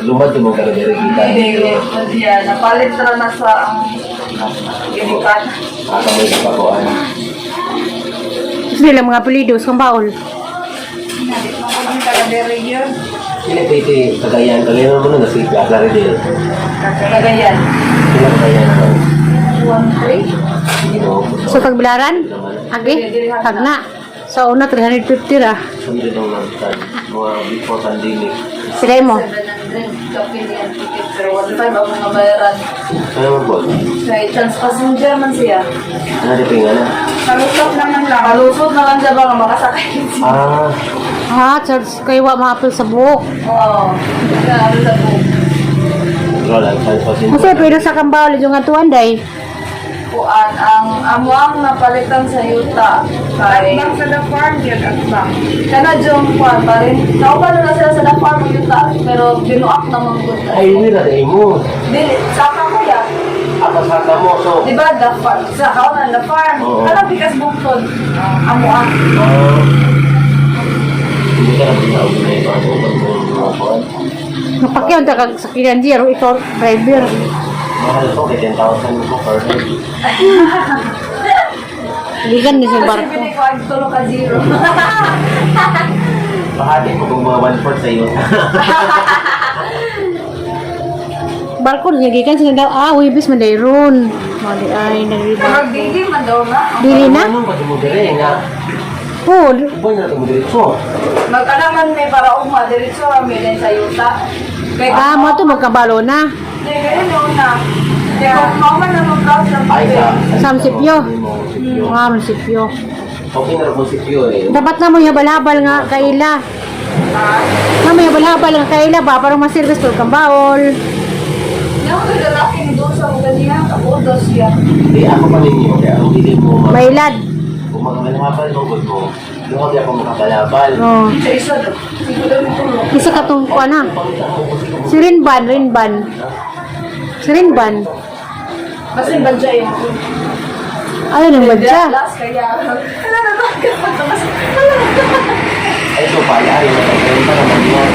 Lumad yung mga taga kita. Hindi, yeah, napalit ra na sa ang ginikan. Asa mo yung kakuan. Sila mga apelyido sa Kambaol. Ang taga dere yun. Sila pwede Cagayan. Cagayan mo na nasi Plaridel. Cagayan. Sila Cagayan naman. 1-3. Ginoo ko. Sa Tagbilaran? Agi? Tagna. Sa una, 350 ra. Sunod ang nagtan. Mga before pandemic. Sila mo. 700 kapin yan ticket pero 1.5 ang mga bayaran. Ano man po? Kay chance passenger man siya. Ano di pinga na? Kalusot naman lang. Kalusot na lang siya ba nga makasakay. Ah, Ah, charge kayo wa mga apel sa buhok. Oo. Grabe sa buhok. wala lang. Chance passenger. Kasi pwede sa Kambaol yung atuan day. Kuan ang amuang napalitan sa yuta kay Atbang sa the farm yun, atbang. kana jong kuan pa rin. Kauban na sila sa the farm ang yuta pero binuak naman gud. Ay, hindi na tayo mo. Dili saka ko ya. Atas hata mo. So, Di ba the farm? Sa kaunan the farm. Oo. Kana bikas bukod. Amuang. ah, hindi ka na pinauwi na ito. Ano ba ito? Napakyaw ta kag sakinan di aro ikaw driver. Mahal ko, kay 10,000 ko per head. Ligan ni sa Kasi barko. bili ko ang tulo ka zero. Bahati mo kung mga 1/4 sa iyo. Barko niya gikan sila daw ah Huwebes man day ron. Mali ay nagriba. Pero dili man daw na. Dili na? Ano ba tumugere nga? Po, Uban na tumudiretso. Mag-alaman may para ugma diretso ra mi din sa yuta. Kay ah mo to magkabalo na. Kay kayo no na. Kay kung mao man na mag-browse ng Ay, sa... Sa munisipyo. Munisipyo. Mga munisipyo. Okay na rin munisipyo eh. Dapat na mo habal-habal nga kaila. Na mo habal-habal nga kaila ba para ma-service to Kambaol. Yung kay lalaking doon sa mga niya, kabudo siya. Hindi, ako pa ninyo. Kaya ang hindi mo... Mailad. Kung makabalabal mo, good mo. Doon ka ako makabalabal. Oh. Sa isa daw. Siguro daw ito. Isa ka tong kuan ha. Si Rinban, Rinban. Si Rinban. Basta yung badya yun. Ayun ang badya. Last kaya. Wala na ba? Ay, ito pala. Ay, matagayong pa naman yan.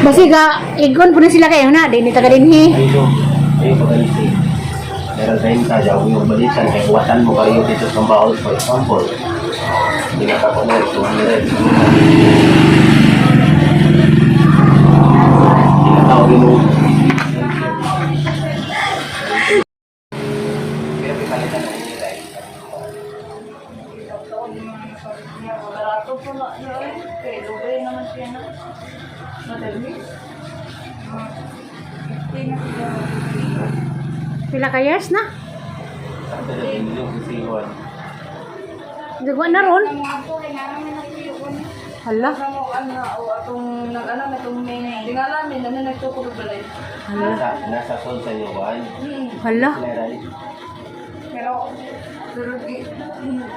Basiga, igon po na sila kayo na, di ni taga dinhi. Ay, ito. Ay, pagalisi. Meron tayong sadya. Kung yung balitan, ay kuwatan mo kayo dito sa Baol, for example. Hindi na ako na 200. Hindi na tao rin mo. Pero pipalitan na nila eh. Barato po na. Kay Lubay naman siya na. Madali. Pila ka years na? Sakto na din yung sisiwan. Gagawa na ron. Hala. Ano ano o atong nag-ano na itong may tingala mi na nagtukod balay. Nasa sold sa inyo ba? Hala. Pero pero di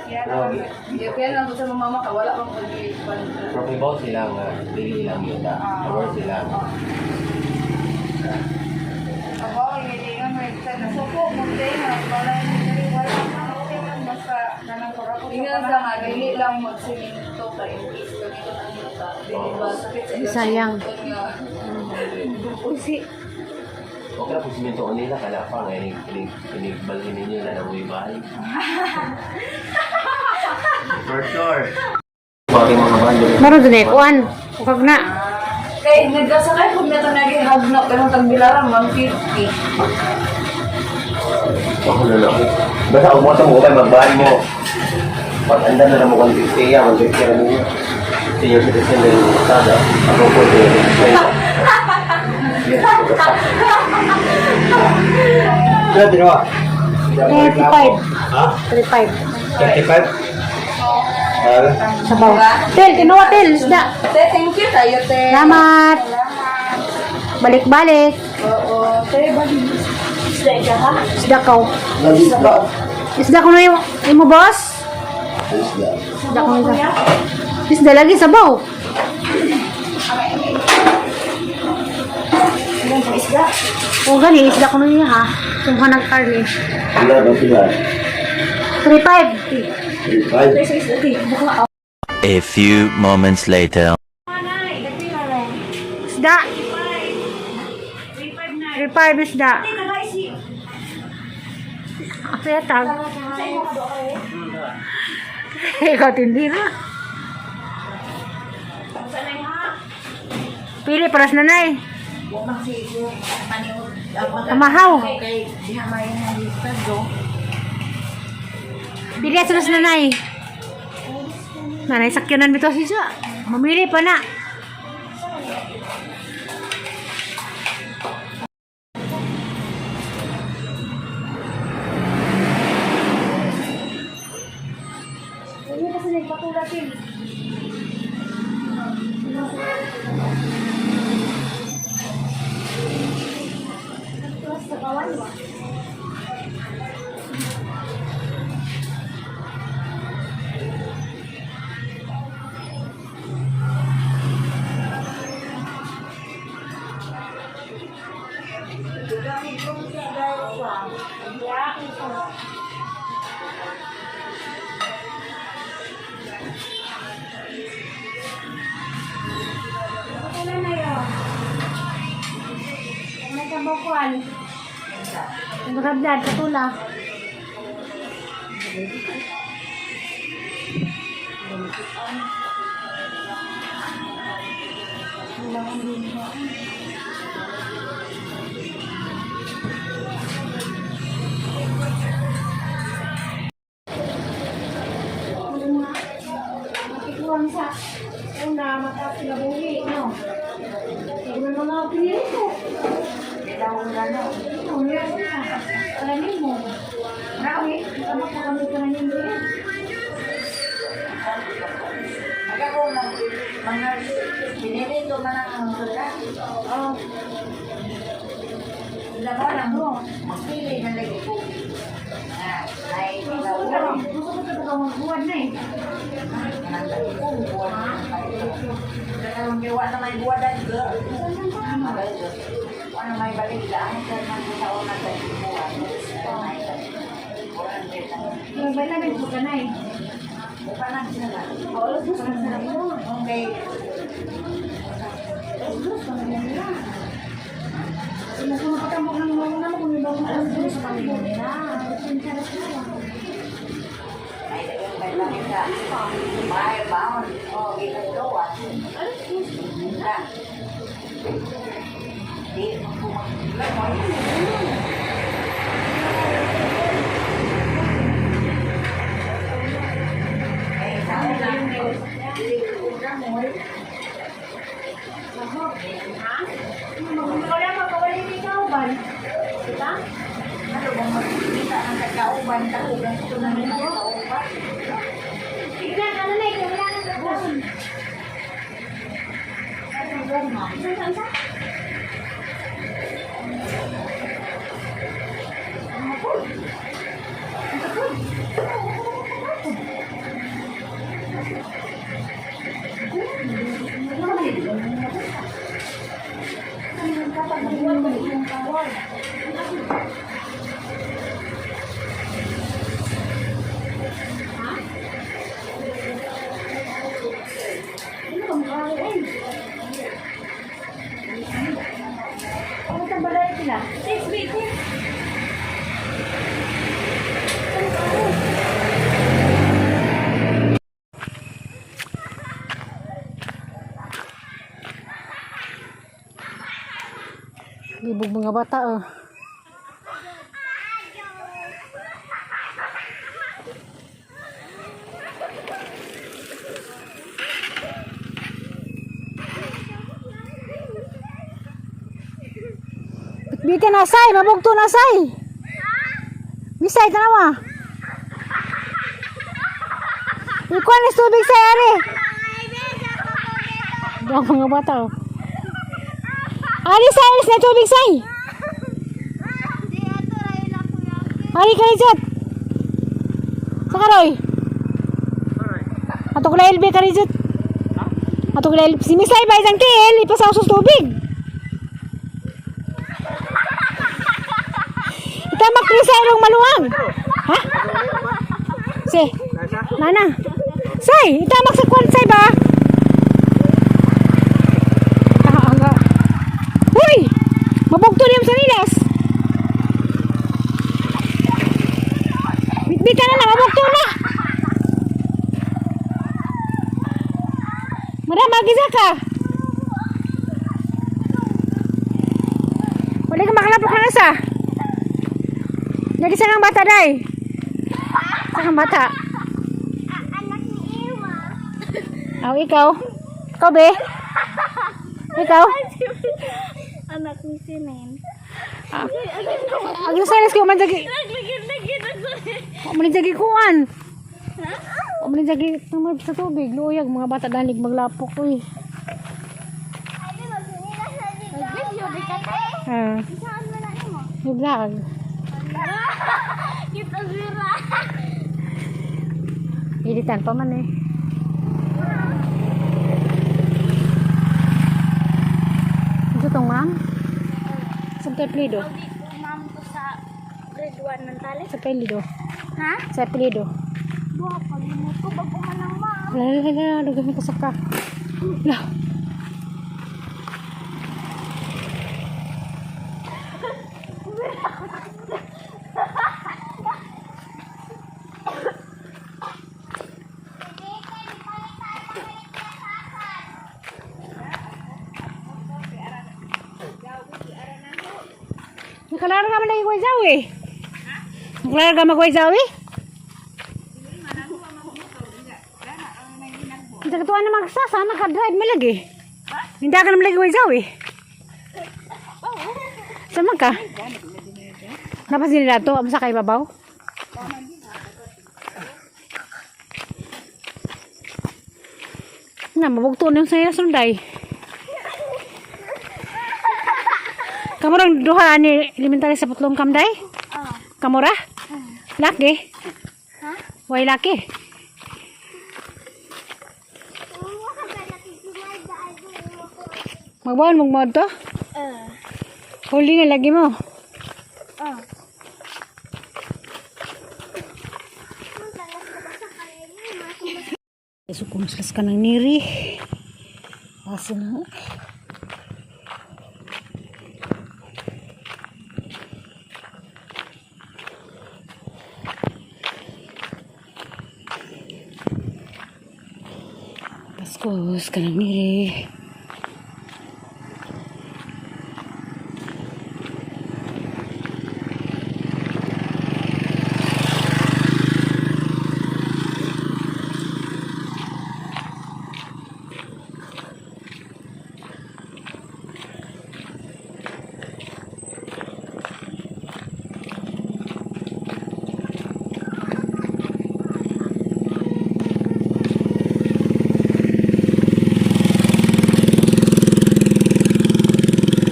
Pero, di kaya lang ko sa mga mama ka wala pang pag. pero ibaw sila nga, dili lang yun na. Aware sila. Ako, hindi nga may nasuko, munti na, wala wala okay man, basta kanang kurako. Ingan sa nga dili lang magsiminto kay in case gamiton ang yuta. Dili ba sakit sa ilang Sayang. nga. Usi. Okay na kung simento nila, kala pa nga, inigbalhin ninyo na nabuhay bahay. For sure. Bakit mga bando? Meron din eh, kuan. Ukag na. Kay nagkasakay po na ito nagihagno pero tagbilaran 150. Ako na lang. Basta umuha sa mukha, magbahan mo. Pag anda na lang mo 150 ya, 150 rin ninyo. Senior citizen na yung sada. Ako po, senior citizen. Sila, dalawa. 35. Ha? 35. 35? Ah, Sabaw. Tel, kinuha tel. Isda. Te, thank you tayo te. Salamat. Balik-balik. Oo, te, balik. Isda ka ha? Isda ko. Isda. Isda ko na yung imo boss. Isda. Isda ko na. Isda lagi sabaw. Isda. O gani, isda ko na niya ha. Sumha ng karne. Wala ba sila? 35. 35? Sa isda te. Buka. A few moments later. Isda. 35 isda. Kaya tag. Ikaw tindira. Pili paras nanay. Amahaw. Kay diha may nang do. Pili at sunod nanay. Nanay sakyanan bitaw siya. Mamili pa na. Ano kasi nagpatulatin? Sa kawan ba? Wala na yun. May kabukuan. Ang rabdad, patula. Matikuan sa una, mataas na buhi, no? Siguro mga pinili ko. Ito, meron na. Alamin mo. Grabe, tama pa kami ka na ninyo yan. Aga ko nang mga pinili ko man ang sulat. Oh, Laban ang mo. Magpili na lagi ko. Ah, ay gusto ko wala. gusto ko talaga magbuwan na eh. Karon na may buwadan ko. Wala may balik daan sa mga taon na tayo buwan. May vitamin po ka na eh. Bukan lang sila. Oo, gusto ko na mo. Okay. Gusto ko na nila. Kung makatambok ng mga naman, kung ibang mga gusto ko na nila. Ay, dagang may langit ka. May baon. O, ginagawa. Na. Di, Eh, sao na? Dili ko na mo. Wala pa, kawali ikaw ba? Kita? Ano bang magkita ang kakauban, kauban ito na rin ang kauban. Tignan, ano na, ikaw wala nang gagawin. Isa, isa, isa. Ano ba mukha ko eh? Ano itong balay sila? 6 weeks. Libog mga bata oh. Bitbitin na say, mabugto na say. Misay tanawa. Ikuan ni tubig say ari. Daw mga bata oh. Ari say, alis na tubig say. Ari karizot. Sa karoy. Ato ko LB karizot. Ato ko LB. Si Misay ba isang tiil, ipasaw sa tubig. Itamak ni sa ilong maluwang. Ha? Si. Nana. Say, itamak sa kwan say ba? Ah, angga. Uy! Mabugto niya sa nilas. Bitbita na na, mabugto na. Madam, magisa ka. Wala ka makalapok na sa. Nagisa kang bata, day. Sa kang bata. Anak ni Iwa. Aw, ikaw. Ikaw, be. Ikaw. Anak ni Sinen. Ah. Ang sa ko man jagi. Man jagi kuan. Man jagi tungod sa tubig, luyag mga bata dalig maglapok uy. Nag-video di ka te. Ah, Saan mo na nimo? may vlog. Kita zira. Editan pa man eh. Ito tong ma'am? Sa pelido. Ma'am ko sa grade 1 ng tali. Sa pelido. Ha? Sa pelido. Buha pag ko bago man ang ma'am. La la la la, dugang ko sa ka. La. Nakalaro ka man lagi ko zawi. Nakalaro ka man ko zawi. Hindi ka tuwa na magsasa, naka-drive mo lagi. Hindi ka naman lagi ko zawi. Saan man ka? Napansin nila to, amo sa kay babaw? Na, mabugto na yung saya sunday. Kamurang duha ni elementary sa putlong kamday? Ah. Kamura? Laki? Ha? Way laki. Magbaon mong mod to? Eh. Huli na lagi mo. Ah. So, kumuslas ka ng niri. Asa na? Paskos ka ng niri.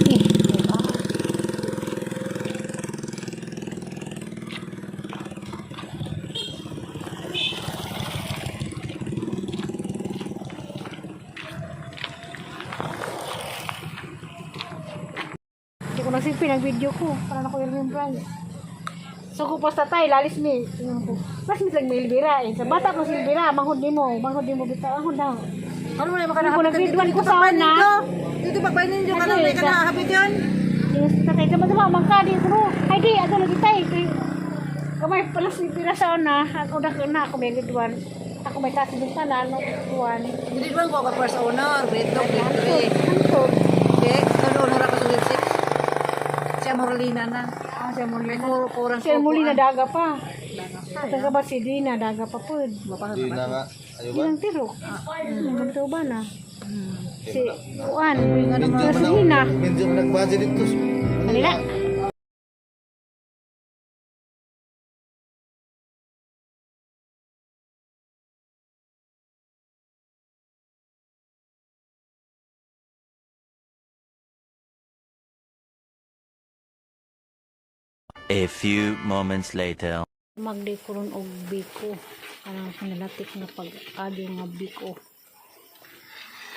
Eh, diba? Hindi ko nagsilpi, nag-video ko. Para na ko yung remembrance. So kung pasta tayo, lalis mi. Tingnan ko. Mas mi lang may ilbira eh. Sa bata ko silbira, manghod ni mo, manghod ni mo bitaw, manghod daw. Ano mo na Ano ko nag-grade 1 ko sa una. Dito pagbainin nyo Ano ka eh, na ka na hapit yun. Yes, tatay, sama sama mangka di ko. Ay di, ato lagi tay. Kay kamay pala si pira sa una, ako na na ako may grade 1. Ako may taas din tanan, no grade 1. Grade 1 ko ako first honor, grade 2, grade 3. Hangtod. Okay, third honor ako sa grade 6. Siya Morlina na. Ah, siya muli. Puro kurang Siya muli na daga pa. Taga ba si Dina, daga pa pod. Di na nga. Ayo ba? Ilang tiro. Ganito ba na? Si Juan, Medyo si Dina. Medyo nag-budget dito. Kanila. A few moments later. Magdekuron og biko kanang kanalatik nga pag-adyo nga biko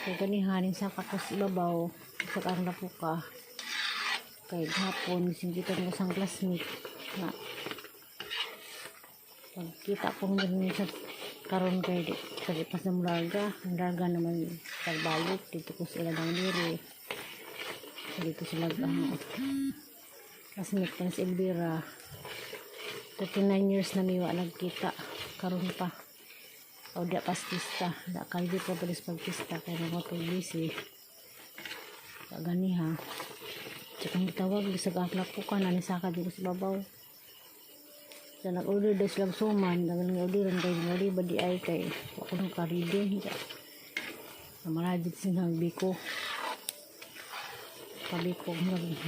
kay ganihanin sa kakos ibabaw sa karang ka kay hapon singgitan ko sang classmate na pagkita ko ganun sa karon kay di sa pas na mulaga ang daga naman pagbalik dito ko sa ilang diri. Dito sila ang classmate ko si Elvira. 39 years na miwa nagkita. Karon pa. O da pastista. Da kalbi ko palis pagpista. Kaya mga to busy. Gani ha. Tsaka gitawag bisag ang ko na ni saka dito sa babaw. Sa nag-order daw silang suman, dagal nga orderan kay mga riba di ay kay ako nung karide. Namarajit sinang biko. Sabi ko,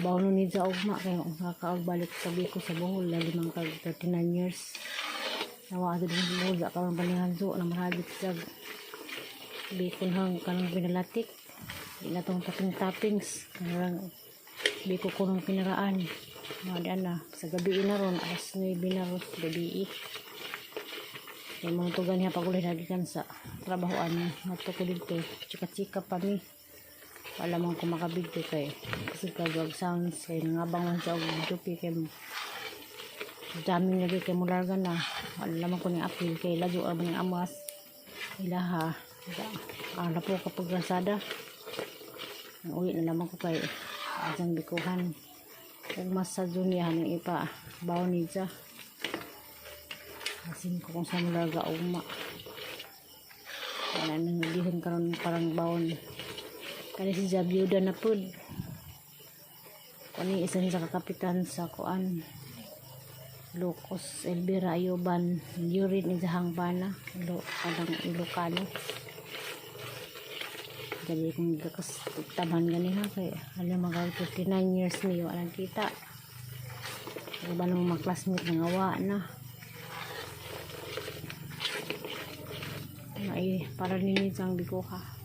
bawlo ni sa ugma kay nakakaog balik sa biko sa Bohol, lalo kag 39 years. Nawa ato din sa Bohol, sa karon panihanso, namarajit sa biko hang kanang pinalatik. Di na tong topping toppings. Kanang biko ko nung pinaraan. Mga daan na, sa gabi na ron, alas 9 na ron, gabi. Kaya mga tugan niya pag-ulit lagi kan sa trabahoan niya. Mato ko dito, chika-chika pa mi. Wala man ko makabidyo kay kasi kagag sounds kay nangabang man sa og jupi kay dami lagi kay mularga na. Wala man ko ning apil kay ladyo ang ning amas ilaha. Ang po kapag Lazada. Ang uwi na naman ko kay asang bikuhan. Ug mas sa dunya ning ipa bawon ni siya. Asin ko kung saan mularga ugma. Wala nang gihan karon parang bawon. Kani si Jabyuda na pud. Kani isa sa kakapitan sa kuan. Locos Elvira Ayoban Yurin ni Jahang Bana Ilo, kanang Ilocano. Jadi kung gakas taban gani ha kay alam mga 59 years ni wala kita. Iba ng mga classmate nga wa na. Ay, para nini sang biko ka.